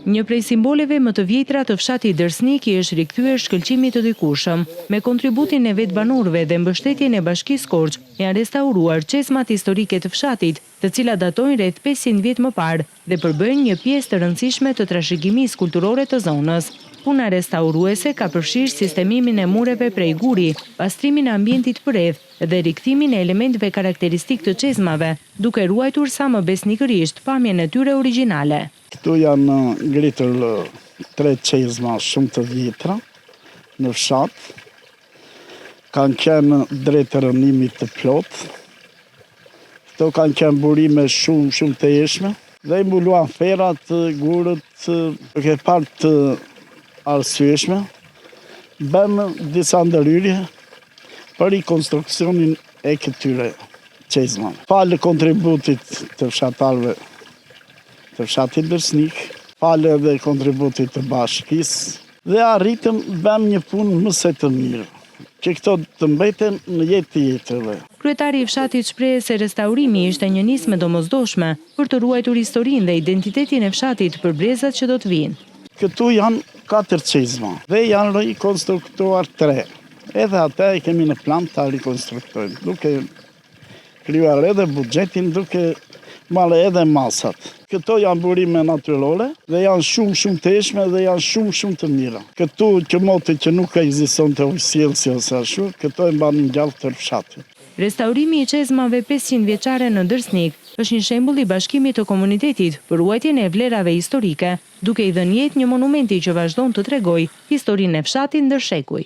Një prej simboleve më të vjetra të fshatit Dërsnik i është rikthyer shkëlqimit të dikurshëm. Me kontributin e vetë banorëve dhe mbështetjen e Bashkisë Korçë janë restauruar çezmat historike të fshatit, të cilat datojnë rreth 500 vjet më parë dhe përbëjnë një pjesë të rëndësishme të trashëgimisë kulturore të zonës. Puna restauruese ka përfshirë sistemimin e mureve prej guri, pastrimin e ambientit përreth dhe rikthimin e elementëve karakteristikë të çezmave, duke ruajtur sa më besnikërisht pamjen e tyre origjinale. Këtu janë ngritur tre çezma shumë të vjetra në fshat. Kanë qenë drejt rrënimit të plotë. Këto kanë qenë burime shumë shumë të hijshme dhe i mbuluan ferrat, gurët, duke parë të arsyeshme, bëmë disa ndërhyrje për rikonstruksionin e këtyre çezmave. Falë kontributit të fshatarëve të fshatit Dërsnik, falë edhe kontributit të bashkisë, dhe arritëm bëmë një punë më se të mirë, që këto të mbeten në jetë të jetëve. Kryetari i fshatit shprehet se restaurimi ishte një nismë e domosdoshme për të ruajtur historinë dhe identitetin e fshatit për brezat që do të vijnë. Këtu janë katër çezma dhe janë rikonstruktuar tre. Edhe ata e kemi në plan ta rikonstruktojmë, duke krijuar edhe buxhetin, duke marrë edhe masat. Këto janë burime natyrore dhe janë shumë shumë të hijshme dhe janë shumë shumë të mira. Këtu që moti që nuk ekzistonte ujësjellësi ose ashtu, këto e mbanin gjallë tërë fshatin. Restaurimi i çezmave 500 vjeçare në Dërsnik është një shembull i bashkimit të komunitetit për ruajtjen e vlerave historike, duke i dhënë jetë një monumenti që vazhdon të tregojë historinë e fshatit ndër shekuj.